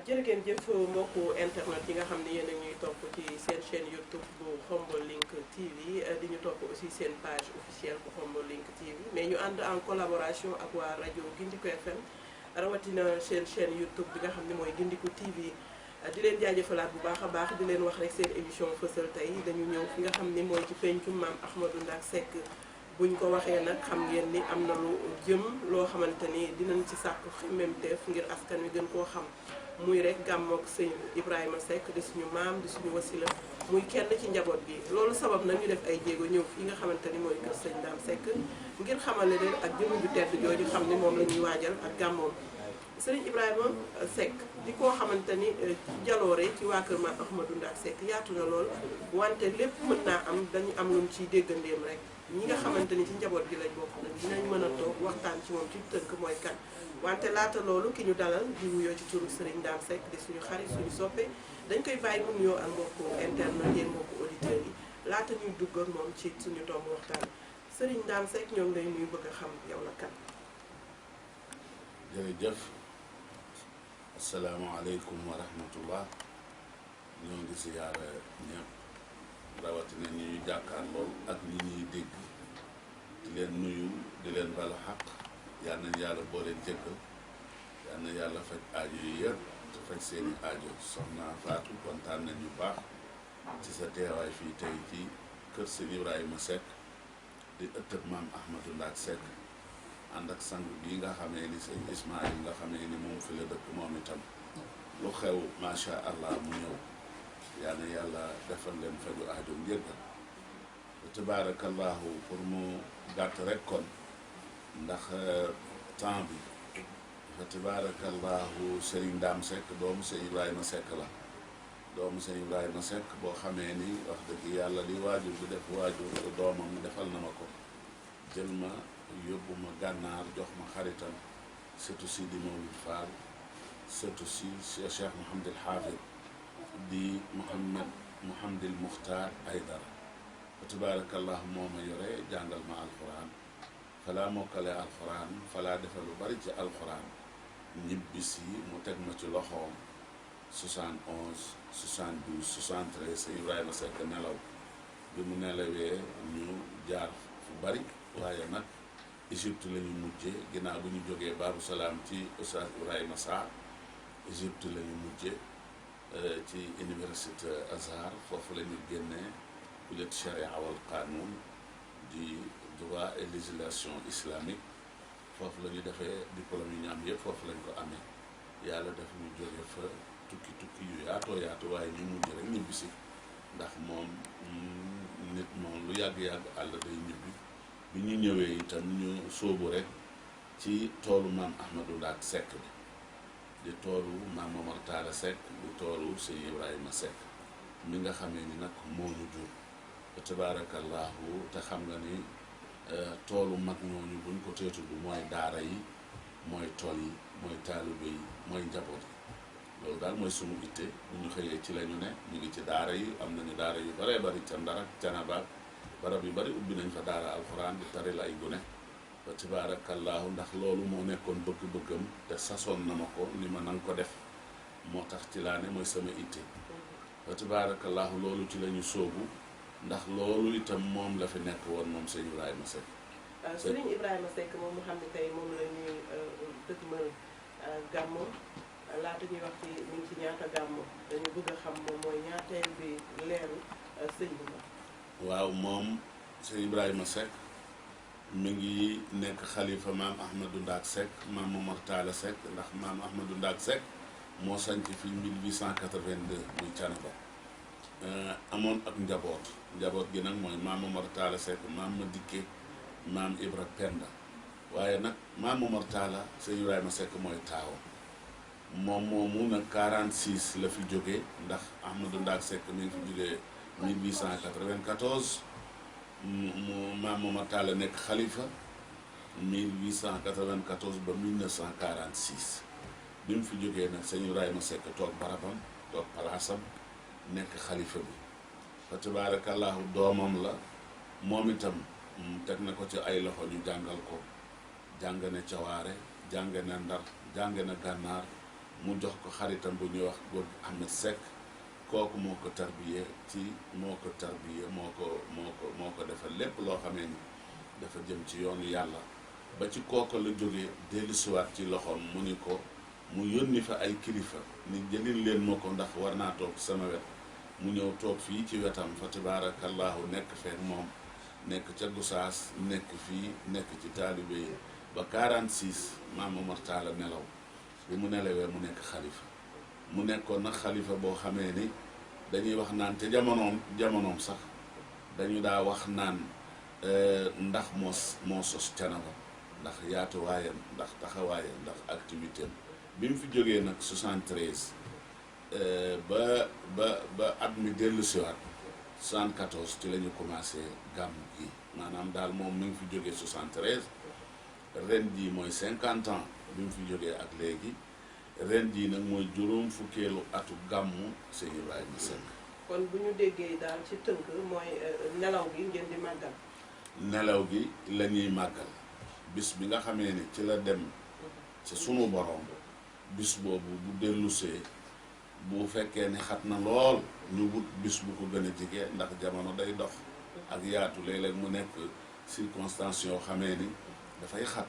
jërë ngeen jëf mbokku internet yi nga xam ne yéen a ñuy topp ci seen chaîne YouTube bu Khombole Link TV di ñu topp aussi seen page officielle bu Khombole Link TV mais ñu ànd en collaboration ak waa rajo Gindiku FM rawatina seen chaîne YouTube bi nga xam ne mooy Gindiku TV di leen jaajëfalaat bu baax a baax di leen wax rek seen émission fësal tey dañu ñëw fi nga xam ne mooy ci pencu maam Ahmadou Ndack Seck buñ ko waxee nag xam ngeen ni am na lu jëm loo xamante ni dinañ ci sàkku xemmemteef ngir askan wi gën koo xam muy rek gàmmoog sëñ Ibrahima Seck di suñu maam di suñu wasila muy kenn ci njaboot gi loolu sabab nag ñu def ay jéego ñëw fii nga xamante ni mooy kër sëñ Ndaam Seck ngir xamale leen ak jëmm ju tedd jooju xam ni moom la ñuy waajal ak gàmmoom sëriñ Ibrahima Seck di koo xamante ni jaloore ci waa kër maam Ahmadou Ndack Seck yaatu na lool wante lépp mën naa am dañu am luñ ciy déggandeem rek ñi nga xamante ni ci njaboot gi lañ bokk nag dinañ mën a toog waxtaan ci moom ci tënk mooy kan wante laata loolu ki ñu dalal di wuyoo ci turu Serigne Ndaam Seck di suñu xarit suñu soppe dañ koy bàyyi mu nuyoo ak mbokku internet yéen mbokku auditeurs yi laata ñuy dugg ak moom ci suñu tomb waxtaan Serigne Ndaam Seck ñoo ngi lay nuyu bëgg a xam yow la kan. jërëjëf asalaamaaleykum wa rahmatullah ñoo ngi ziyaara ñëpp rawatina ñi ñuy jàkkaar lool ak ñi ñuy dégg di leen nuyu di leen balu xaq yal na yàlla boo leen jëkkal yal na yàlla faj aajo yi yëpp te faj seeni aajo soxna Fatou kontaan nañu baax ci sa teewaay fii tey ci kër sëñ Ibrahima Seck di ëttëb maam Ahmadou Ndack Seck ànd ak sang bii nga xamee ni sëñ Ismaïl nga xamee ni moom fi la dëkk moom itam lu xew macha allah mu ñëw yal na yàlla defal leen faju aajo njëggal tabaarakallahu pour mu gàtt rek kon ndax temps bi fa tabaarakallahu Serigne Ndaam Seck doomu sëñ Ibrahima Seck la doomu sëñ Ibrahima Seck boo xamee ni wax dëgg yàlla li waajur bi def waajur doomam defal na ma ko jël ma yóbbu ma gànnaar jox ma xaritam surtout si di Mawlid Fall surtout si Cheikh Mouhamadul Hafid di Mouhamadul Muxtaar Aydara fa tabaarakallahu moo ma yore jàngal ma alxuraan falaa mokkale alxuraan falaa defal lu bari ci alxuraan ñibbisi mu teg ma ci loxoom 71 72 73 sëñ Ibrahima Seck nelaw bi mu nelawee ñu jaar fu bari waaye nag Égypte la ñu mujjee ginnaaw bu ñu jógee Babou Salaam ci Oustaz Ibrahima Sarr Égypte la ñu mujjee ci université Azhar foofu la ñu génnee kulliyat charia wal qanun di droit et législation islamique foofu la ñu defee diplôme yi ñu am yëpp foofu lañ ko amee yàlla def ñu jóge fa tukki yu yaatoo yaatu waaye ñu mujj rek ñibbisi ndax moom nit moom lu yàgg-yàgg àll day ñibbi bi ñu ñëwee itam ñu sóobu rek ci toolu maam Ahmadou Ndack Seck bi di toolu maam Momar Talla Seck di toolu sëñ Ibrahima Seck mi nga xamee ni nag moo ñu jur tabaarakallahu te xam nga ni toolu mag ñooñu buñ ko teetu du mooy daara yi mooy tool yi mooy taalibe yi mooy njaboot yi loolu daal mooy sunu itte bu ñu xëyee ci la ñu ne ñu ngi ci daara yi am nañu daara yu baree bari ca Ndar ak Canaba barab yu bari ubbi nañ fa daara alxuraan di taril ay gune ba tabaarakallaahu ndax loolu moo nekkoon bëgg-bëggam te sasoon na ma ko ni ma nanga ko def moo tax ci laa ne mooy sama itte ba tabaarakallaahu loolu ci la ñu sóobu ndax loolu itam moom la fi nekk woon moom sëñ Ibrahima Seck. sëriñ Ibrahima Seck moom mu xam ne tey moom la ñuy dëgmal gàmmu laata ñuy wax ci ñu ngi ci ñaata gàmmu dañu bëgg a xam moom mooy ñaateel bi leeru sëñ bi la. waaw moom sëñ Ibrahima Seck mi ngi nekk xalifa maam Ahmadou Ndack Seck maam Momar Talla Seck ndax maam Ahmadou Ndack Seck moo sanc fi 1882 muy Canaba amoon ak njaboot gi nag mooy maam Momar Talla Seck maam ma dikke maam Ibra Penda waaye nag maam Momar Talla sëñ Ibrahima Seck mooy taawam moom moomu nag 46 la fi jógee ndax Ahmadou Ndack Seck mi ngi fi jógee 1894 mu maam Momar Talla nekk xalifa 1894 ba 1946 bi mu fi jógee nag sëñ Ibrahima Seck toog barabam toog palaasam nekk xalifa bi fa tabaarakallaahu doomam la moom itam teg na ko ci ay loxo ñu jàngal ko jàng na Cawaare jàng na Ndar jàng na Gànnaar mu jox ko xaritam bu ñuy wax góor Ahmed Seck kooku moo ko tarbiye moo ko defal lépp loo xamee ni dafa jëm ci yoonu yàlla ba ci kooku la jógee dellusiwaat ci loxoom mu ni ko mu yónni fa ay kilifa ni jëlil leen ma ko ndax war naa toog sama wet mu ñëw toog fii ci wetam fa tabarakallahu nekk feek moom nekk ca Gosaas nekk fii nekk ci taalibe yi ba 46 Maam Omar Talla nelaw bi mu nelawee mu nekk xalifa mu nekkoon nag xalifa boo xamee ni dañuy wax naan te jamonoom sax dañu daa wax naan ndax moo sos Thiénaba ndax yaatuwaayam ndax taxawaayam ndax activité am bi mu fi jógee nag 73 ba at mi dellu siwaat 74 ci la ñu commencé gàmmu gi maanaam daal moom mi ngi fi jógee 73 ren jii mooy 50 ans bi mu fi jógee ak léegi ren jii nag mooy juróom fukkeelu atu gàmmu sëñ Ibrahima Seck. kon bu ñu déggee daal ci tënk mooy nelaw gi ngeen di màggal. nelaw gi la ñuy màggal bis bi nga xamee ni ci la dem ci sunu borom bis boobu bu dellusee bu fekkee ni xat na lool ñu wut bis bu ko gën a jege ndax jamono day dox ak yaatu léeg-léeg mu nekk circonstance yoo xamee ni dafay xat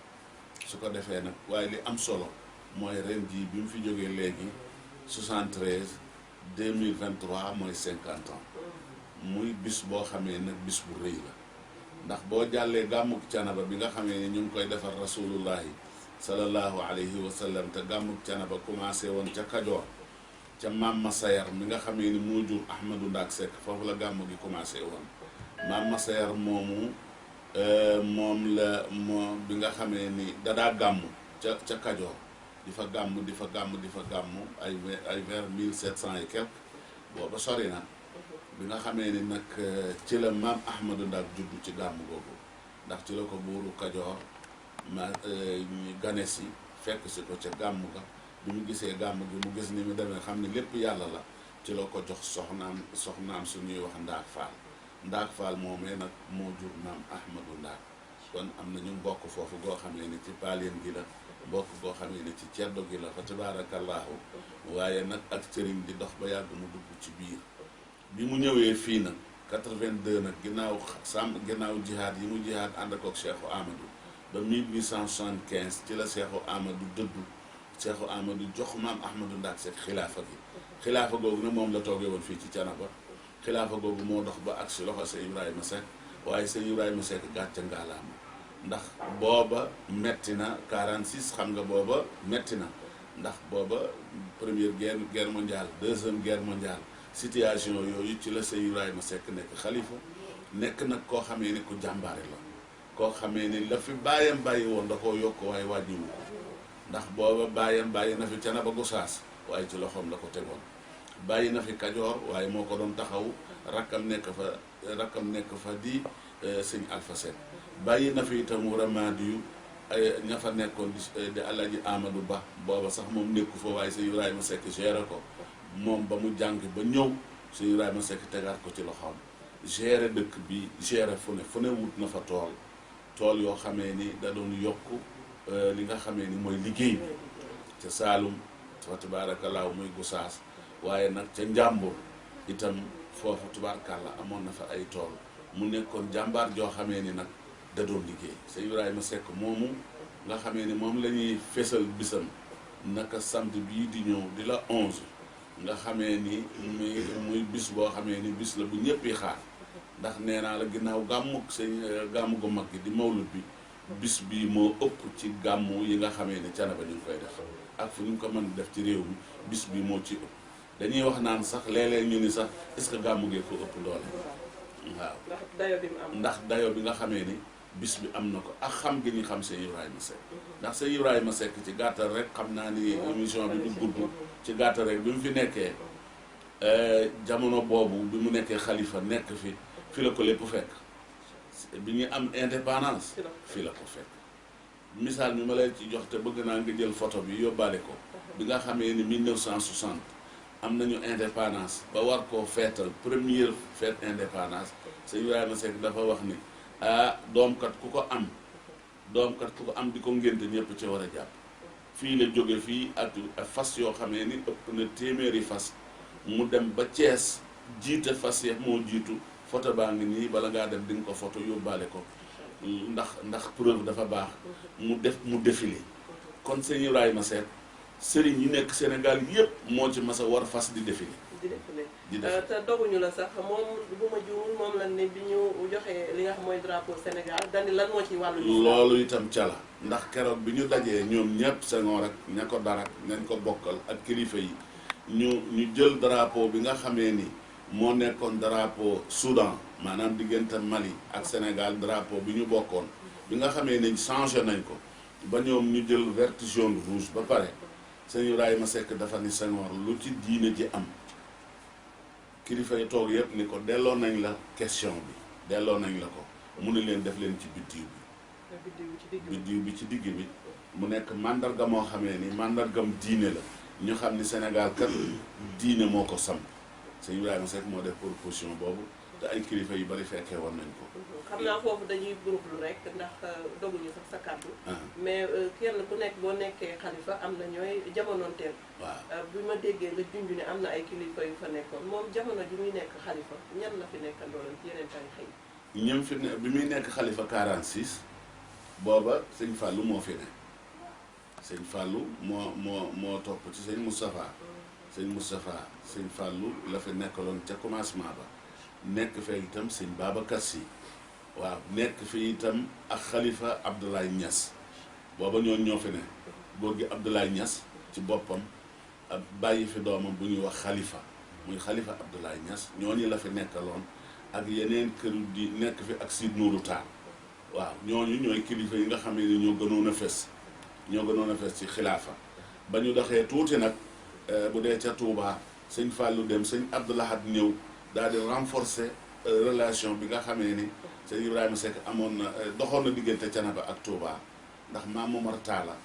su ko defee nag waaye li am solo mooy ren jii bi mu fi jógee léegi 73 2023 mooy 50 ans muy bis boo xamee nag bis bu rëy la ndax boo jàllee gàmmuk Thiénaba bi nga xamee ni ñu ngi koy defar rasulullahi sallallahu alayhi wa sallam te gàmmuk Thiénaba commencé woon ca Kajoor ca Maam Masayar mi nga xamee ni moo jur Ahmadou Ndak Seck foofu la gàmm gi commencé woon Maam Masayar moomu moom bi nga xamee ni dadaa gàmm ca Kajoor di fa gàmm ay vers 1700 et quelque booba sori na bi nga xamee ni nag ci la Maam Ahmadou Ndak juddu ci gàmm googu ndax ci la ko buuru Kajoor ñu gane si fekk si ko ca gàmm ga bi mu gisee gàmm gi mu gis ni mu demee xam ne lépp yàlla la ci la ko jox soxnaam suñuy wax Ndaak Faal moomee nag moo jur Maam Ahmadou Ndak kon am na ñu mbokk foofu goo xamee ni ci paaleen gi la mbokk goo xamee ni ci ceddo gi la fa tabaarakallaahu waaye nag ak sëriñ di dox ba yàgg mu dugg ci biir bi mu ñëwee fii nag 82 nag ginnaaw jihaad yi mu jihaad ànd ak Cheikhu Amadou ba 1875 ci la Cheikhu Amadou dëddu Cheikhu Amadou jox Maam Ahmadou Ndak Seck xilaafa googu nag moom la toogee woon fii ci Thiénaba xilaafa googu moo dox ba ak si loxo sëñ Ibrahima Seck waaye sëñ Ibrahima Seck gàcce ngaalaama ndax booba metti na 46 xam nga booba metti na ndax booba première guerre mondiale deuxième guerre mondiale situation yooyu ci la sëñ Ibrahima Seck nekk xalifa nekk nag koo xamee ni ku jàmbaare la koo xamee ni la fi bàyyam bàyyi woon da koo yokk waaye wàññiwu ko ndax booba bàyyam bàyyi na fi Thiénaba Gosaas waaye ci loxoom la ko tegoon bàyyi na fi Kajoor waaye moo ko doon taxaw rakkam nekk fa di sëñ Alpha Seck bàyyi na fi itam Ramadiou ña fa nekkoon di Alaaji Amadou Ba booba sax moom nekku fa waaye sëñ Ibrahima Seck géré ko moom ba mu jàng ba ñëw sëñ Ibrahima Seck tegaat ko ci loxoom géré dëkk bi géré fu ne wut na fa tool yoo xamee ni da doon yokk li nga xamee ni mooy liggéey bi ca Saalum fa tabaarakallaahu muy Gosaas waaye nag ca Njàmbur itam foofu tubaarkàlla amoon na fa ay tool mu nekkoon jàmbaar joo xamee ni nag da doon liggéey sëñ Ibrahima Seck moomu nga xamee ni moom la ñuy fesal bisam naka samedi bii di ñëw di la 11 nga xamee ni muy bis boo xamee ni bis la bu ñëpp yi xaar ndax nee naa la ginnaaw gàmmu gu mag gi di mawlud bi bis bii moo ëpp ci gàmmu yi nga xamee ni Thiénaba ñu ngi koy def ak fu ñu ko mën def ci réew mi bis bi moo ci ëpp dañuy wax naan sax léeg-léeg ñu ni sax est-ce que gàmmu gee ko ëpp doole waaw ndax dayo bi nga xamee ni bis bi am na ko ak xam gi ñu xam sëñ Ibrahima Seck ndax sëñ Ibrahima Seck ci gàttal rek xam naa ni émission bi du gudd ci gàttal rek bi mu fi nekkee jamono boobu bi mu nekkee xalifa nekk fi la ko lépp fekk bi ñu am indépendance fii la ko fekk misaal mi ma lay ci jox te bëgg naa nga jël photo bi yóbbaale ko bi nga xamee ni 1960 am nañu indépendance ba war koo feetal première fête indépendance sëñ Ibrahima Seck dafa wax ni doomkat ku ko am di ko ngénte ñëpp ci war a jàpp fii la jóge fii ak fas yoo xamee ni ëpp na téeméeri fas mu dem ba Thiès jiite fas ya moo jiitu photo baa ngi nii bala ngaa dem di nga ko photo yóbbaale ko ndax preuve dafa baax mu défilé kon sëñ Ibrahima Seck sëriñ yi nekk Sénégal yépp moo ci mas a war fas di défilé te doguñu la sax moom bu ma juumul moom la ne bi ñu joxee li nga xam mooy drapeau Sénégal dani lan moo ci wàllu loolu itam ca la ndax keroog bi ñu dajee ñoom ñëpp Senghor ak ña ko dara nañ ko bokkal ak kilifa yi ñu jël drapeau bi nga xamee ni moo nekkoon drapeau Soudan maanaam diggante Mali ak Sénégal drapeau bi ñu bokkoon bi nga xamee ni changé nañ ko ba ñoom ñu jël vert jaune rouge ba pare sëñ Ibrahima Seck dafa ni Senghor lu ci diine ji am kilifa yi toog yëpp ni ko delloo nañ la question bi delloo nañ la ko mu ne leen def leen ci biddiw bi ci digg bi mu nekk mandarga moo xamee ni mandargam diine la ñu xam ni Sénégal kat diine moo ko samp sëñ Ibrahima Seck moo def proposition boobu te ay kilifa yu bari fekkee woon nañ ko. xam naa foofu dañuy burublu rek ndax doguñu sax sa kàddu mais kenn ku nekk boo nekkee xalifa am na ñooy jamonoonteel. waaw bi ma déggee nga junj ne am na ay kilifa yu fa nekkoon moom jamono ji muy nekk xalifa ñan la fi nekkandoo ci yeneen tarixa yi. ñoom fi ne bi muy nekk xalifa 46 booba sëñ Fallou moo fi ne sëñ Fallou moo topp ci sëñ Moustapha. sëñ Moustapha sëñ Fallou la fi nekkaloon ca commencement ba nekk fee itam sëñ Babacar Sy waaw nekk fi itam ak xalifa Abdoulaye Niass booba ñoo fi ne góor gi Abdoulaye Niass ci boppam ak bàyyi fi doomam bu ñuy wax xalifa muy xalifa Abdoulaye Niass ñooñu la fi nekkaloon ak yeneen kër di nekk fi ak Sid Nourou Tall waaw ñooñu ñooy kilifa yi nga xam ne ñoo gënoon a fes ci xilaafa ba ñu doxee tuuti nag bu dee ca Touba sëñ Fallou dem sëñ Abdoulahad ñëw daal di renforcer relation bi nga xamee ni sëñ Ibrahima Seck amoon na doxoon na diggante Thiénaba ak Touba ndax Maam Momar Talla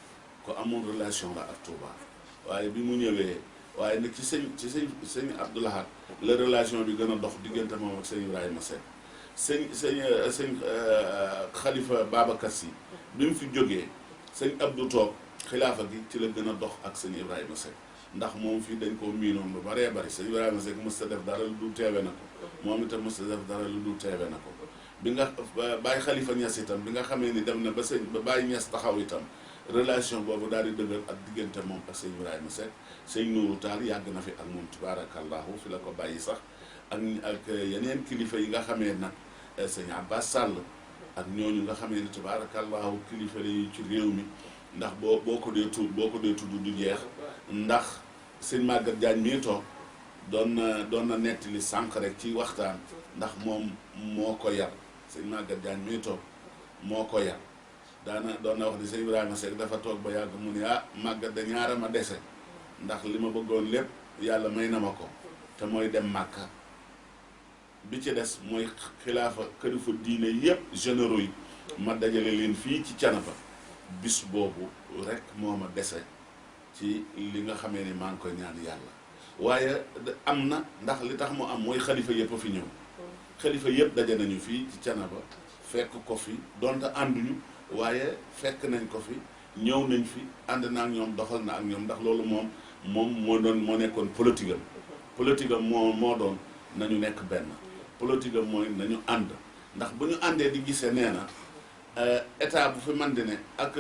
ko amoon relation la ak Touba waaye bi mu ñëwee waaye nag ci sëñ Abdoulahad la relation bi gën a dox diggante moom ak sëñ Ibrahima Seck sëñ Khalifa Babacar Sy bi mu fi jógee sëñ Abdou toog xilaafa gi ci la gën a dox ak sëñ Ibrahima Seck ndax moom fii dañ koo miinoon lu baree bari sëñ Ibrahima Seck mës ta def dara lu dul teewe na ko moom itam mës ta def dara lu dul teewe na ko bi nga Baye Khalifa Niass itam bi nga xamee ni dem na ba Baye Niass taxaw itam relation boobu daal di dëgër ak diggante moom ak sëñ Ibrahima Seck sëñ Nourou Tall yàgg na fi ak moom tabarakallahu fi la ko bàyyi sax ak yeneen kilifa yi nga xamee nag sëñ Abbas Sall ak ñooñu nga xamee ni tabarakallahu kilifa yi ci réew mi ndax boo ko dee tudd du jeex ndax sëñ Maguette Diagne mii toog doon na nettali sànq rek ci waxtaan ndax moom moo ko yar sëñ Maguette Diagne mii toog moo ko yar doon na wax ni sëñ Ibrahima Seck dafa toog ba yàgg mu ni Maguette da ñaara ma dese ndax li ma bëggoon lépp yàlla may na ma ko te mooy dem Màkka bi ci des mooy xilaafa kilifa diine yépp généraux yi ma dajale leen fii ci Thiénaba bis boobu rek moo ma dese ci li nga xamee ni maa ngi koy ñaan yàlla waaye am na ndax li tax mu am mooy xalifa yëpp a fi ñëw xalifa yëpp daje nañu fii ci Thiénaba fekk ko fi donte ànduñu waaye fekk nañ ko fi ñëw nañ fi ànd na ak ñoom doxal na ak ñoom ndax loolu moom moo nekkoon politique am moo doon nañu nekk benn politique am mooy nañu ànd ndax bu ñu àndee di gisee nee na état bu fi man di ne ak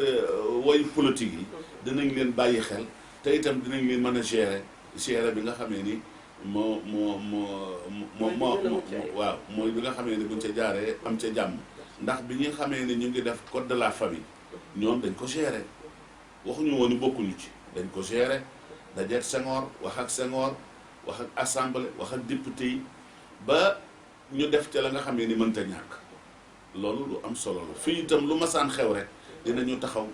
woy politique yi dinañ leen bàyyi xel te itam dinañ leen mën a gérer bi nga xamee ni waaw mooy bi nga xamee ni buñ ca jaaree am ca jàmm ndax bi ñu xamee ni ñu ngi def code de la famille ñoom dañ ko gérer waxuñu woon ni bokkuñu ci dañ ko gérer dajeeg Senghor wax ak Senghor wax ak assemblée wax ak député yi ba ñu def ca la nga xamee ni mënta ñàkk loolu lu am solo la fii itam lu masaan xew rek dinañu taxaw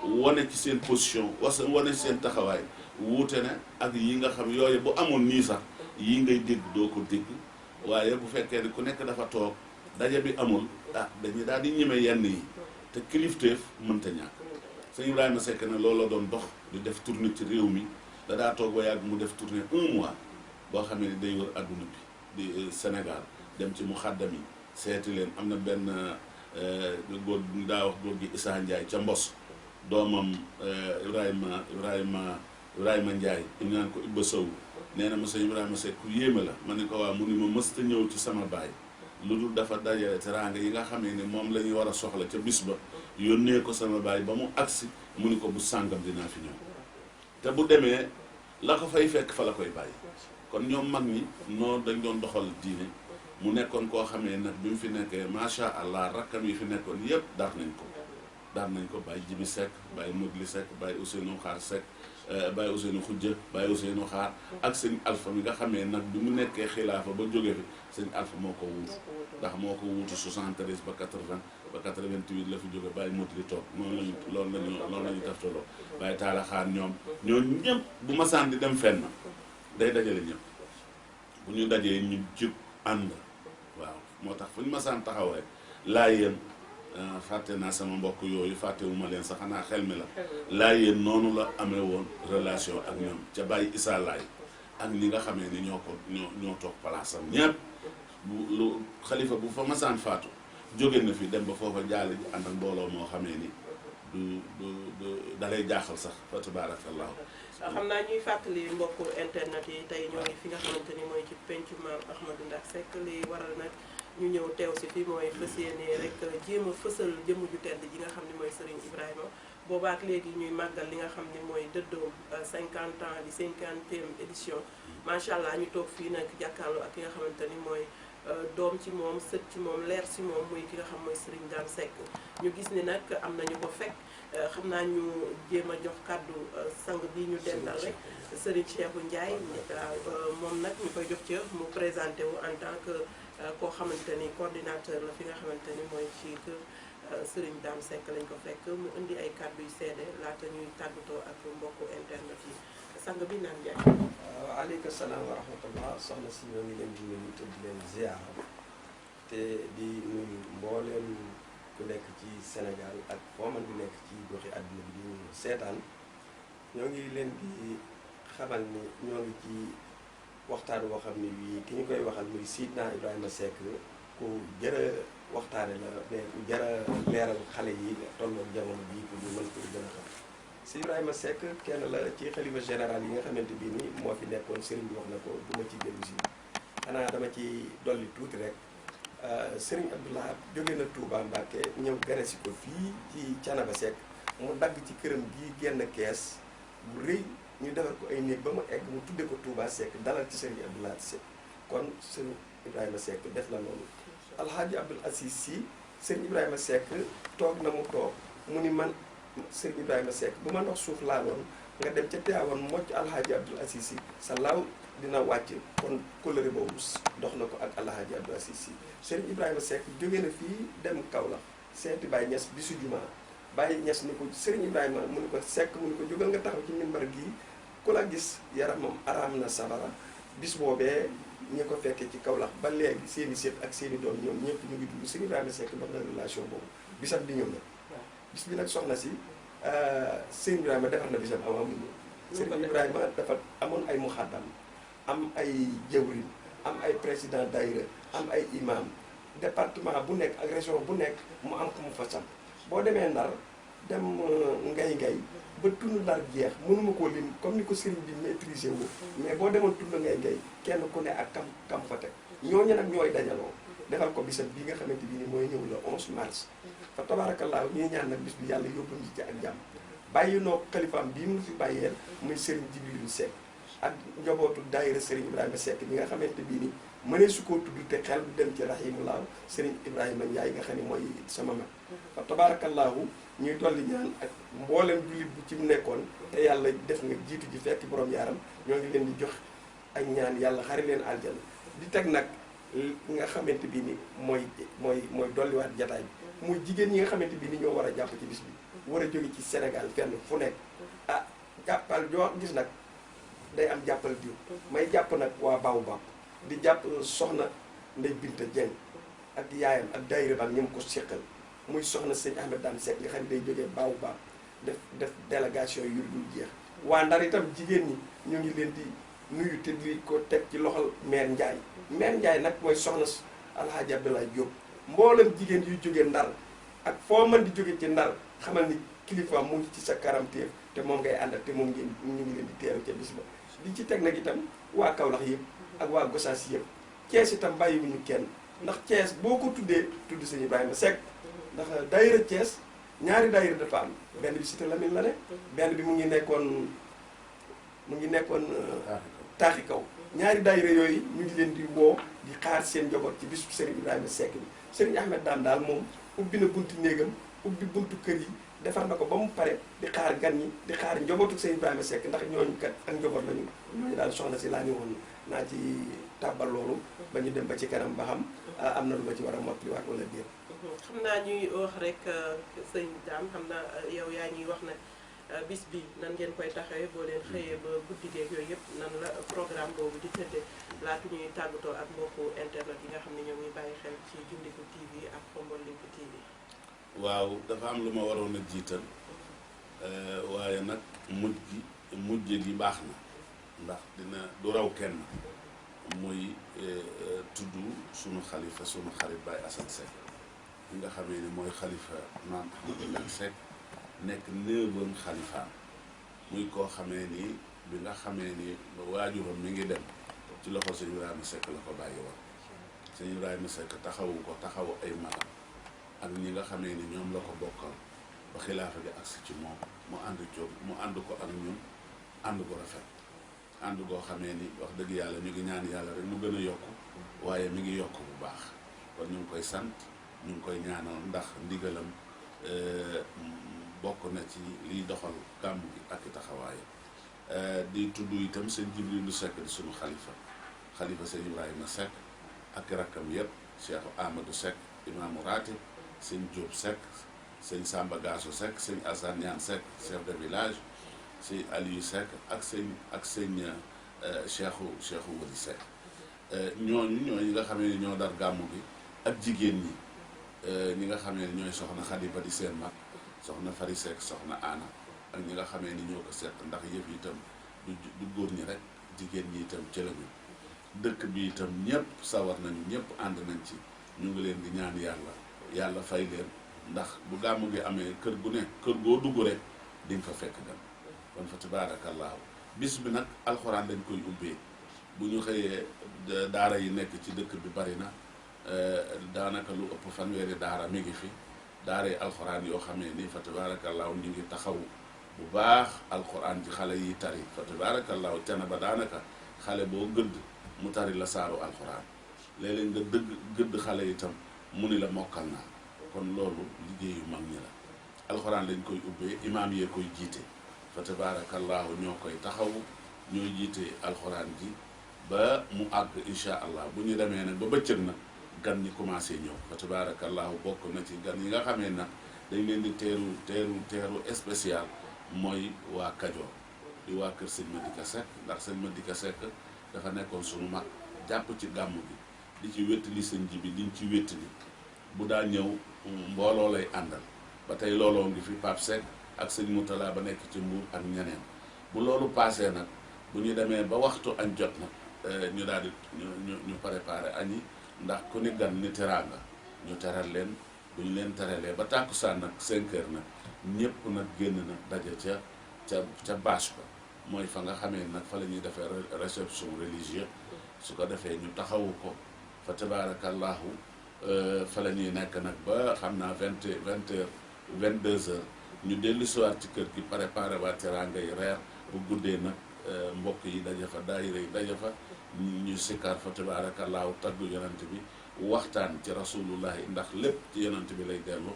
wane ci seen position wane ci seen taxawaay wuute na ak yi nga xam yooyu bu amoon nii sax yii ngay dégg doo ko dégg waaye bu fekkee ni ku nekk dafa toog daje bi amul dañuy daal di ñeme yenn yi te kilifteef mënta ñàkk sëñ Ibrahima Seck na loolu la doon dox di def tournée ci réew mi da daa toog ba yàgg mu def tournée 1 mois boo xamee ni day wër adduna bi di Sénégal dem ci mu xaddam yi seeti leen am na benn góor daa wax góor gi Issa Ndiaye ca Mbos doomam Ibrahima Ndiaye ñu naan ko Ibba Sow nee na ma sëñ Ibrahima Seck ku yéeme la ma ne ko waaw mu ni ma mësta ñëw ci sama baay lu dul dafa dajale teraanga yi nga xamee ni moom la ñuy war a soxla ca bis ba yónnee ko sama baay ba mu agsi mu ni ko bu sàngam dinaa fi ñëw te bu demee la ko fay fekk fa la koy bàyyi kon ñoom mag ñi noonu dañ doon doxal diine mu nekkoon koo xamee nag bi mu fi nekkee macha allah rakkam yi fi nekkoon yépp dar nañ ko Baye Jibi Seck Baye Modli Seck Baye Ousseynou Xaar Seck Baye Ousseynou Khoudia Baye Ousseynou Xaar ak sëñ Alpha mi nga xamee nag bi mu nekkee xilaafa ba jóge fi sëñ Alpha moo ko wuutu ndax moo ko wuutu 73 ba 80 ba 88 la fi jóge Baye Modli toog loolu lañu taftaloo Baye Talla Xaar ñoom ñëpp bu masaan di dem fenn day dajale ñëpp bu ñu dajee ñu jub ànd waaw moo tax fu ñu masaan taxaw rek laa yéen fàtte naa sama mbokk yooyu fàttewuma leen sax xanaa xel mi la laa yéen noonu la amee woon relation ak ñoom ca Baye Issa Laay ak ñi nga xamee ni ñoo toog palaasam ñëpp lu xalifa bu fa masaan faatu jóge na fi dem ba foofa jaale ji ànd ak mbooloo moo xamee ni du dalay jaaxal sax fa tabarakallahu xam naa ñuy fàttali mbokku internet yi tey ñoo ngi fi nga xamante ni mooy ci pencu Maam Ahmadou Ndack Seck li waral nag ñu ñëw teew si fi mooy fas yéene rek jéem a fësal jëmm ju tedd ji nga xam ne mooy Serigne Ibrahima boobaak léegi ñuy màggal li nga xam ne mooy dëddoom 50 ans di 50e édition macha allah ñu toog fii nag jàkkaarloo ak ki nga xamante ni mooy doom ci moom sët ci moom leer ci moom muy ki nga xam mooy Serigne Dame Seck ñu gis ni nag am nañu ko fekk xam naa ñu jéem a jox kàddu sang bi ñu dendal rek Serigne Cheikhou Ndiaye moom nag ñu koy jox ci mu présenté wu en tant que koo xamante ni coordinateur la fi nga xamante ni mooy ci kër Serigne Dame Seck lañ ko fekk mu indi ay kàddu yu seede laata ñuy tàggatoo ak mbokku internet yi sang bi naan Ndiaye. waaleykum salaam wa rahmatullah soxna si ñoo ngi leen di nuyu te di leen ziara te di nuyu mbooleem ku nekk ci Sénégal ak foo man di nekk ci goxi àdduna bi di ñu seetaan ñoo ngi leen di xamal ni ñoo ngi ci waxtaan woo xam ne wii ki ñu koy waxal muy Seydina Ibrahima Seck ku jërë waxtaane la mais ku jërë leeral xale yi tolloog jamono bii pour ñu mën ko gën a xam si Ibrahima Seck kenn la ci xalifa général yi nga xamante bii ni moo fi nekkoon sëriñ bi wax na ko du ma ci dellu si xanaa dama ci dolli tuuti rek sëriñ Abdoulaye jóge na Touba Mbacke ñëw gane si ko fii ci Canaba Seck mu dagg ci këram gii genn kees bu rëy ñu defar ko ay néeg ba mu egg mu tudde ko Touba Seck dalal ci sëriñ Abdoulaye Seck kon sëriñ Ibrahima Seck def la noonu alhaaji Abdoul Aziz Sy sëriñ Ibrahima Seck toog na mu toog mu ni man sëriñ Ibrahima Seck bu ma ndox suuf laaloon nga dem ca Tiwaawan mocc alhaaji Abdoul Aziz Sy sa laaw dina wàcc kon kóllëre boobu dox na ko ak alhaaji Abdoul Aziz Sy sëriñ Ibrahima Seck jóge na fii dem Kaolack seeti Baye Niass bisu juma Baye Niass ni ko sëriñ Ibrahima mu ni ko Seck mu ni ko jógal nga taxaw ci mimbar gii ku la gis yaramam araam na sabara bis boobee ñi ko fekkee ci Kaolack ba léegi seeni sët ak seeni doom ñoom ñëpp ñu ngi dund sëriñ Ibrahima Seck dox na relation boobu bisam di ñëw na bis bi nag soxna si sëriñ Ibrahima defar na bisam avant mu ñëw sëriñ Ibrahima dafa amoon ay muxaddam am ay jawrin am ay président daïra am ay imam département bu nekk ak région bu nekk mu am ku mu fa sam boo demee Ndar dem ngay ba tund Ndar jeex mënuma koo lim comme ni ko sëriñ bi maîtriser wu mais boo demoon tund ngay kenn ku ne ak kam fa teg ñooñu nag ñooy dajaloo defal ko bisam bi nga xamante bi ni mooy ñëw le 11 mars fa tabaarakallaahu ñuy ñaan nag bis bi yàlla yóbbu ñu ci ak jàmm bàyyi noo xalifaam bii mu fi bàyyeel muy sëriñ Jibrilu Seck ak njobootu daayira sëriñ Ibrahima Seck bi nga xamante bii ni mënee su koo tudd te xel du dem ci rahimulaahu sëriñ Ibrahima Ndiaye nga xam ne mooy sama mag fa tabaarakallaahu ñuy dolli ñaan ak mboolem jullit bu ci nekkoon te yàlla def nga jiitu ji fekk borom yaaram ñoo ngi leen di jox ak ñaan yàlla xari leen aljana di teg nag nga xamante bii ni mooy dolliwaat jataay bi muy jigéen ñi nga xamante bii ni ñoo war a jàpp ci bis bi war a jóge ci Sénégal fenn fu nekk jàppal joo gis nag day am jàppal diw may jàpp nag waa Baobab di jàpp soxna Ndey Binta Dieng ak yaayam ak daayira ba ñu ko seqal muy soxna sëñ Ahmed Dame Seck nga xam ne day jógee Baobab def délégation yu dul jeex waa Ndar itam jigéen ñi ñu ngi leen di nuyu te di ko teg ci loxol maire Ndiaye maire Ndiaye nag mooy soxna Alhaaji Abdoulaye Diop mboolem jigéen yu jógee Ndar ak foo mën di jóge ci Ndar xamal ni kilifa mu ngi ci sa karamteef te moom ngay àndal te moom ngeen ñu ngi leen di teeru ca bis ba. di ci teg nag itam waa Kaolack yëpp ak waa Gossas yëpp Thiès itam bàyyiwuñu kenn ndax Thiès boo ko tuddee tudd sëñ Ibrahima Seck ndax daayira Thiès ñaari daayira dafa am benn bi Cité Lamine la ne benn bi mu ngi nekkoon taaxi kaw ñaari daayira yooyu ñu ngi leen di woo di xaar seen njaboot ci bisu Serigne Ibrahima Seck bi Serigne Ahmed Dame daal moom ubbi na buntu néegam ubbi buntu kër yi defar na ko ba mu pare di xaar gan ñi di xaar njabootu Serigne Ibrahima Seck ndax ñooñu kat ak njaboot lañu ñooñu daal soxna si laa ni woon naa ci tàbbal loolu ba ñu dem ba ci kanam ba xam am na lu ma ci war a mottaliwaat wala déet. xam naa ñuy wax rek sëñ Dame xam naa yow yaa ñuy wax ne bis bi nan ngeen koy taxawee boo leen xëyee ba guddi geeg yooyu yëpp nan la programme boobu di tëddee laatu ñuy tàggatoo ak mbokku internet yi nga xam ne ñoom ñuy bàyyi xel ci Gindiku TV ak Khombole Link TV. waaw dafa am lu ma waroon a jiital waaye nag mujj gi baax na ndax dina du raw kenn muy tudd sunu xalifa sunu xarit Baye Assane Seck mi nga xamee ni mooy xalifa maam Ahmadou Ndack Seck nekk 9e xalifaam muy koo xamee ni bi nga xamee ni waajuram mi ngi dem ci loxo sëñ Ibrahima Seck la ko bàyyi woon sëñ Ibrahima Seck taxawu ko taxawu ay magam ak ñi nga xamee ni ñoom la ko bokkal ba xilaafa gi agsi ci moom mu ànd ko ak ñun ànd ko rafet ànd goo xamee ni wax dëgg yàlla ñu ngi ñaan yàlla rek mu gën a yokku waaye mi ngi yokk bu baax kon ñu ngi koy sant ñu ngi koy ñaanal ndax ndigalam bokk na ci liy doxal gàmm gi ak i taxawaay di tudd itam sëñ Jibrilu Seck di sunu xalifa sëñ Ibrahima Seck ak rakkam yëpp Cheikh Amadou Seck imaamu ratib sëñ Diop Seck sëñ Samba Gasso Seck sëñ Assane Niane Seck chef de village sëñ Aliou Seck ak sëñ Cheikhou Wali Seck ñooñu nga xamee ni ñoo dar gàmmu gi ak jigéen ñi nga xamee ni ñooy soxna Xadiba di seen mag soxna Fari Seck soxna Ana ak ñi nga xamee ni ñoo ko seq ndax yëf itam du góor ñi rek jigéen ñi itam ci lañu dëkk bi itam ñëpp sawar nañu ñëpp ànd nañ ci ñu ngi leen di ñaan yàlla fay leen ndax bu gàmmu gi amee kër goo dugg rek di nga fa fekk dem kon fa tabaarakallaahu bis bi nag alxuraan dañ koy ubbee bu ñu xëyee daara yi nekk ci dëkk bi bari na daanaka lu ëpp fanweeri daara mi ngi fi daara yi alxuraan yoo xamee ni fa tabaarakallaahu ñu ngi taxawu bu baax alxuraan ci xale yi tari fa tabaarakallaahu cana ba daanaka xale boo gëdd mu tari la saaru alxuraan léeg-léeg nga gëdd xale itam mu ni la mokkal naa kon loolu liggéeyu mag ñi la alxuraan lañ koy ubbee imaam yee koy jiite fa tabaarakallaahu ñoo koy taxawu ñoo jiite alxuraan ji ba mu àgg incha allah bu ñu demee nag ba bëccëg nag gan ñi commencé ñëw fa tabaarakallaahu bokk na ci gan yi nga xamee nag dañ leen di teeru spécial mooy waa Kajoor di waa kër sëñ Madika Seck ndax sëñ Madika Seck dafa nekkoon sunu mag jàpp ci gàmm gi di ci wéttali sëñ ji bi diñ ci wéttali bu daa ñëw mbooloo lay àndal ba tey looloo ngi fi Pape Seck ak sëñ Moutala ba nekk ci Mbuur ak ñeneen bu loolu paasee nag bu ñu demee ba waxtu añ jot nag ñu daal di ñu préparé añ yi ndax ku ni gan ni teraanga ñu teral leen bu ñu leen teralee ba tàkkusaan nag 5 heures nag ñëpp nag génn nag daje ca bâche ba mooy fa nga xamee nag fa la ñuy defee réception religieuse su ko defee ñu taxawu ko fa tabaarakallaahu fa la ñuy nekk nag ba xam naa 20 heures 22 heures ñu dellu siwaat ci kër gi préparé waa teraanga yi reer bu guddee nag mbokk yi daje fa daayira yi daje fa ñu sikkar fa tabaarakallaahu taggu yonent bi waxtaan ci rasulullahi ndax lépp ci yonent bi lay dellu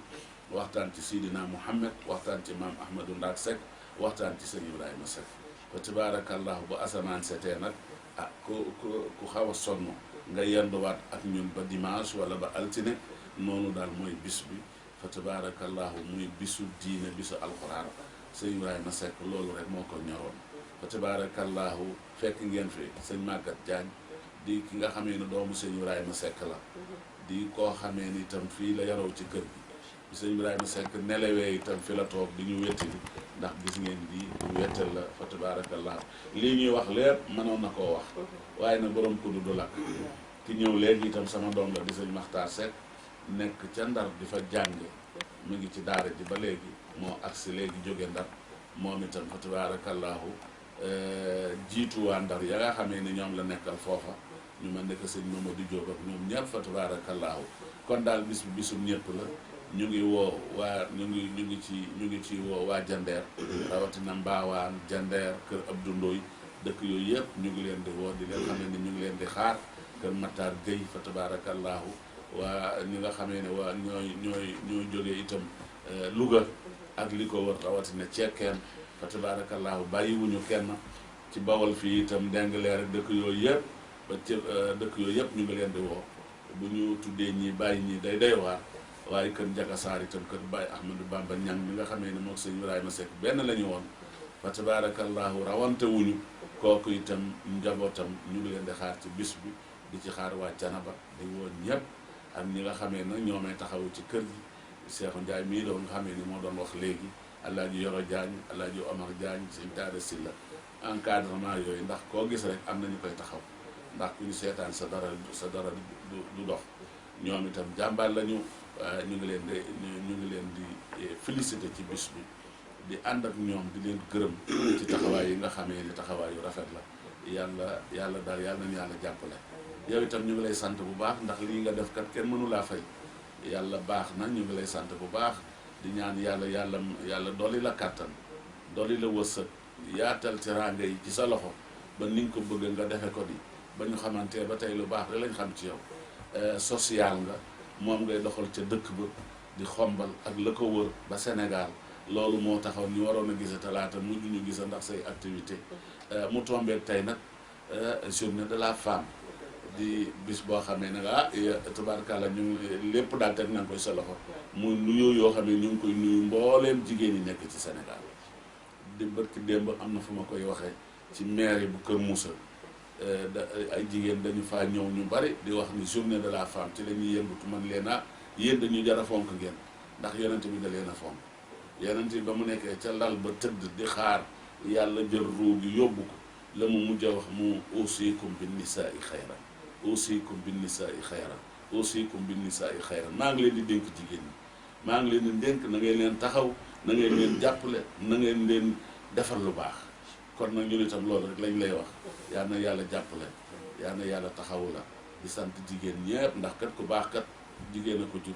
waxtaan ci Sidina Muhammad waxtaan ci maam Ahmadou Ndack Seck waxtaan ci sëñ Ibrahima Seck fa tabaarakallaahu bu asamaan setee nag ku xaw a sonn nga yenduwaat ak ñun ba dimanche wala ba altine noonu daal mooy bis bi fa tabaarakallaahu muy bisu diine bisu alxuraan sëñ Ibrahima Seck loolu rek moo ko ñoroon fa tabaarakallaahu fekk ngeen fi sëñ Maguette Diagne di ki nga xamee ne doomu sëñ Ibrahima Seck la di koo xamee ni itam fii la yaroo ci kër gi bi sëñ Ibrahima Seck nelawee itam fi la toog di ñu wettali ndax gis ngeen di wettal la fa tabaarakallaahu lii ñuy wax lépp mënoon na koo wax waaye nag borom kudd du lakk ki ñëw léegi itam sama doom la di sëñ Makhtar Seck nekk ca Ndar di fa jànge mu ngi ci daara ji ba léegi moo agsi léegi jóge Ndar moom itam fa tabaarakallaahu jiitu waa Ndar ya nga xamee ni ñoom la nekkal foofa ñu mel ne que sëñ Mamadou Diop ak ñoom ñëpp fa tabaarakallaahu kon daal bis bi bisum ñëpp la ñu ngi woo waa ñu ngi ci woo waa Jandeer rawatina Mbaawaan Jandeer kër Abdou Ndoy dëkk yooyu yëpp ñu ngi leen di woo di leen xamee ni ñu ngi leen di xaar kër Matar Gueye fa tabaarakallaahu waa ñi nga xamee ne waa ñooy jógee itam Louga ak li ko wër rawatina Cekkeen fa tabaarakallaahu bàyyiwuñu kenn ci Bawol fii itam Dengaleer ak dëkk yooyu yëpp ba ci dëkk yooyu yëpp ñu ngi leen di woo bu ñu tuddee ñi bàyyi ñi day waar waaye kër Njaga Saar itam kër Baye Ahmadou Bamba Ñang mi nga xamee ne moom sëñ Ibrahima Seck benn la ñu woon fa tabaarakallaahu rawante wuñu kooku itam njabootam ñu ngi leen di xaar ci bis bi di ci xaar waa Canaba di woon ñëpp ak ñi nga xamee nag ñoo may taxawu ci kër gi Seexu Njaay mii doon nga xamee ni moo doon wax léegi Alaaji Yoro Jaañ Alaaji Omar Jaañ sëñ Taara Silla encadrement yooyu ndax koo gis rek am nañu koy taxaw ndax ku ñu seetaan sa dara du dox ñoom itam jàmbaar lañu ñu ngi leen di félicité ci bis bi di ànd ak ñoom di leen gërëm ci taxawaay yi nga xamee ni taxawaay yu rafet la yàlla daal yàlla nañu yàlla jàppale yow itam ñu ngi lay sant bu baax ndax lii nga def kat kenn mënu laa fay yàlla baax na ñu ngi lay sant bu baax di ñaan yàlla dolli la kàttan dolli la wërsëg yaatal teraanga yi ci sa loxo ba ni nga ko bëgg nga defe ko ni ba ñu xamante ba tey lu baax rek lañ xam ci yow social nga moom ngay doxal ca dëkk ba di xombal ak la ko wër ba Sénégal loolu moo taxaw ñu waroon a gisa talaata mujj ñu gisa ndax say activité mu tombeek tey nag journée de la femme di bis boo xamee ne tubaarkàlla ñu lépp daal teg nañ koy sa loxo mu nuyoo yoo xam ne ñu ngi koy nuyu mbooleem jigéen ñi nekk ci Sénégal di bërki démb am na fu ma koy waxee ci mairie bu Kër Moussa ay jigéen dañu faa ñëw ñu bari di wax ni journée de la femme ci la ñuy yëngatu man leen yéen dañu jar a fonk ngeen ndax yonent bi da leen a fonk yonent bi ba mu nekkee ca lal ba tëdd di xaar yàlla jël ruu gi yóbbu ko la mu mujj a wax mu usikum bin nisaa i xayra usikum bin nisaa i xayra usikum bin nisaa i xayra maa ngi leen di dénk jigéen ñi maa ngi leen di dénk na ngeen leen taxaw na ngeen leen jàppale na ngeen leen defar lu baax kon nag ñun itam loolu rek lañ lay wax yal na yàlla jàppale yal na yàlla taxawu la di sant jigéen ñépp ndax kat ku baax kat jigéen a ko jur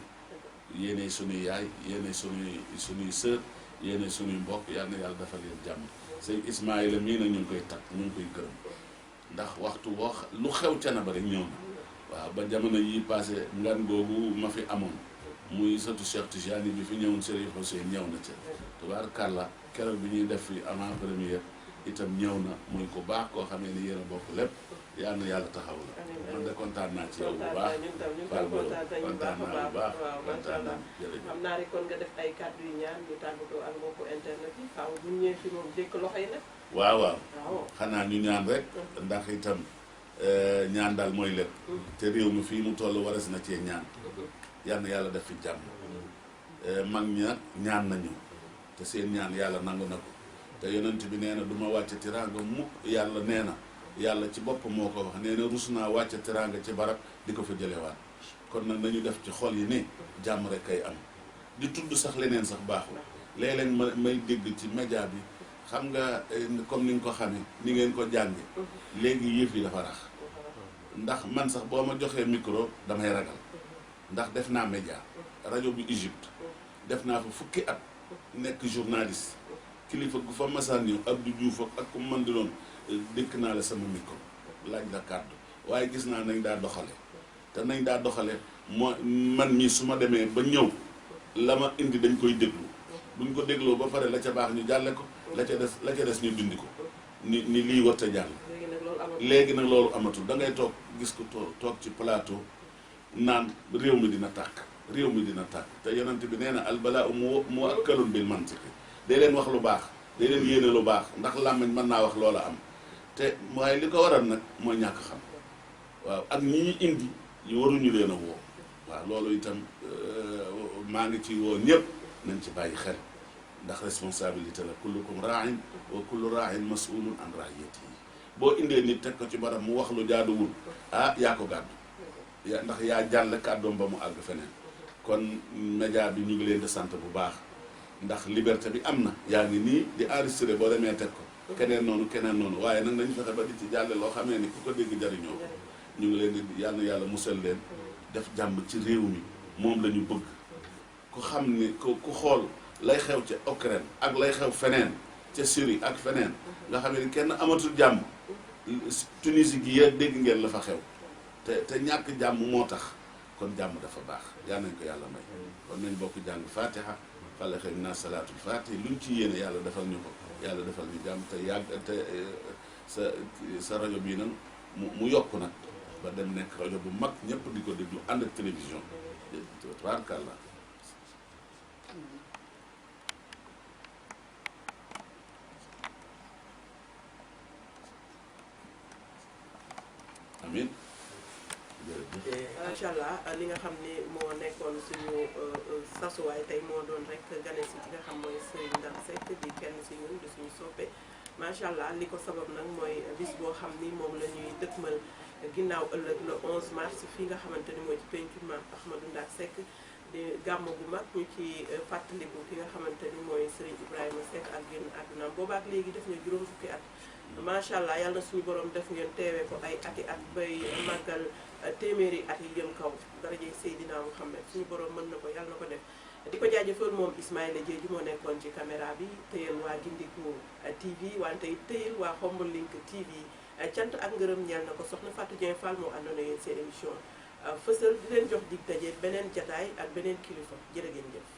yéenay sunuy yaay yéenay sunuy sër yéenay sunuy mbokk yal na yàlla defal leen jàmm sëñ Ismaïla mii nag ñu ngi koy takk ñu ngi koy gërëm ndax waxtu boo lu xew Thiénaba rek ñëw na waaw ba jamono yi passé ngan googu ma fi amoon muy sëtu Cheikh Tijani bi fi ñëwoon Serigne Hussein ñëw na ca tubaarkàlla keroog bi ñuy def fi avant première itam ñëw na muy ko baax koo xamee ni yéen a bokk lépp yal na yàlla taxaw la man de kontaan naa ci yow bu baax Fall Boro kontaan naa bu baax kontaan naa jërëjëf xam naa rek kon nga def ay kàddu yu ñaan ñu tàggatoo ak mbokku internet yi faaw bu ñu ñëwee fi moom dékk loxo yi nag waaw xanaa ñu ñaan rek ndax itam ñaan daal mooy lépp te réew mi fii mu toll waras na cee ñaan yal na yàlla def fi jàmm mag ña ñaan nañu te seen ñaan yàlla nangu na ko te yonent bi nee na du ma wàcce teraanga mukk yàlla nee na yàlla ci boppam moo ko wax nee na rus naa wàcce teraanga ci barab di ko fa jëlewaat kon nag nañu def ci xol yi ni jàmm rek kay am di tudd sax leneen sax baaxul léeg-léeg may dégg ci média bi xam nga comme ni nga ko xamee ni ngeen ko jànge léegi yëf yi dafa rax ndax man sax boo ma joxee micro damay ragal ndax def naa média rajo bi Égypte def naa fa fukki at nekk journaliste kilifa gu fa masaan ñëw Abdou Diouf ak ku man di doon dékk naa la sama micro laaj la kàddu waaye gis naa nañ daa doxale te nañ daa doxale man mii su ma demee ba ñëw la ma indi dañ koy déglu buñ ko dégloo ba pare la ca baax ñu jàlle ko la ca des ñu dindi ko ni lii war a jàll léegi nag loolu amatul da ngay toog gis ko toog ci plateau naan réew mi dina tàkk te yonent bi nee na albalaa mu akkalun bil mantiqi day leen wax lu baax day leen yéene lu baax ndax làmmiñ mën naa wax loola am te waaye li ko waral nag mooy ñàkk xam waaw ak ñi ñu indi ñu waruñu leen a woo waaw loolu itam maa ngi ci woo ñëpp nañ ci bàyyi xel ndax responsabilité la kullukum ra'in wa kullu ra'in mas'ulun an ra'iyatihi boo indee nit teg ko ci barab mu wax lu jaaduwul yaa ko gàddu ndax yaa jàll kàddoom ba mu àgg feneen kon média bi ñu ngi leen di sant bu baax ndax liberté bi am na yaa ngi nii di enregistré boo demee teg ko keneen noonu waaye nag nañu fexe ba di ci jàlle loo xamee ni ku ko dégg jariñoo ñu ngi leen di yàlla musal leen def jàmm ci réew mi moom la ñu bëgg ku xam ni ku xool lay xew ca Ukraine ak lay xew feneen ca Syrie ak feneen nga xam ne kenn amatul jàmm Tunisie gi yéen dégg ngeen la fa xew te ñàkk jàmm moo tax kon jàmm dafa baax yal nañ ko yàlla may kon nañ bokk jàng fatiha fale xëy naa salaatul fatiha luñ ci yéene yàlla defal ñu ko yàlla defal ñu jàmm te yàgg te sa rajo bii nag mu yokk nag ba dem nekk rajo bu mag ñëpp di ko déglu ànd ak télévision tabaarkalla amiin macha allah li nga xam ni moo nekkoon suñu sasuwaay tey moo doon rek gane si ki nga xam mooy Serigne Ndam Seck di kenn si ñun di suñu soppe macha allah li ko sabab nag mooy bis boo xam ni moom la ñuy dëkkmal ginnaaw ëllëg le 11 mars fii nga xamante ni mooy ci pencu Maam Ahmadou Ndak Seck di gàmmu bu mag ñu ci fàttaliku ki nga xamante ni mooy Serigne Ibrahima Seck ak génn àddunaam boobaak léegi def na juróom fukki at macha allah yàlla na suñu borom def ngeen teewee ko ay ati at bay màggal téeméeri at yi jëm kaw darajey Seydina Muhammad suñu borom mën na ko yàlla na ko def di ko jaajëfal moom Ismaïla Diédhiou moo nekkoon ci caméra bi téyel waa Gindiku TV wante téyel waa Khombole Link TV cant ak ngërëm ñeel na ko soxna Fatou Dieng Fall moo àndoon ak yéen seen émission fësal di leen jox dig daje beneen jataay ak beneen kilifa jërë ngeen jëf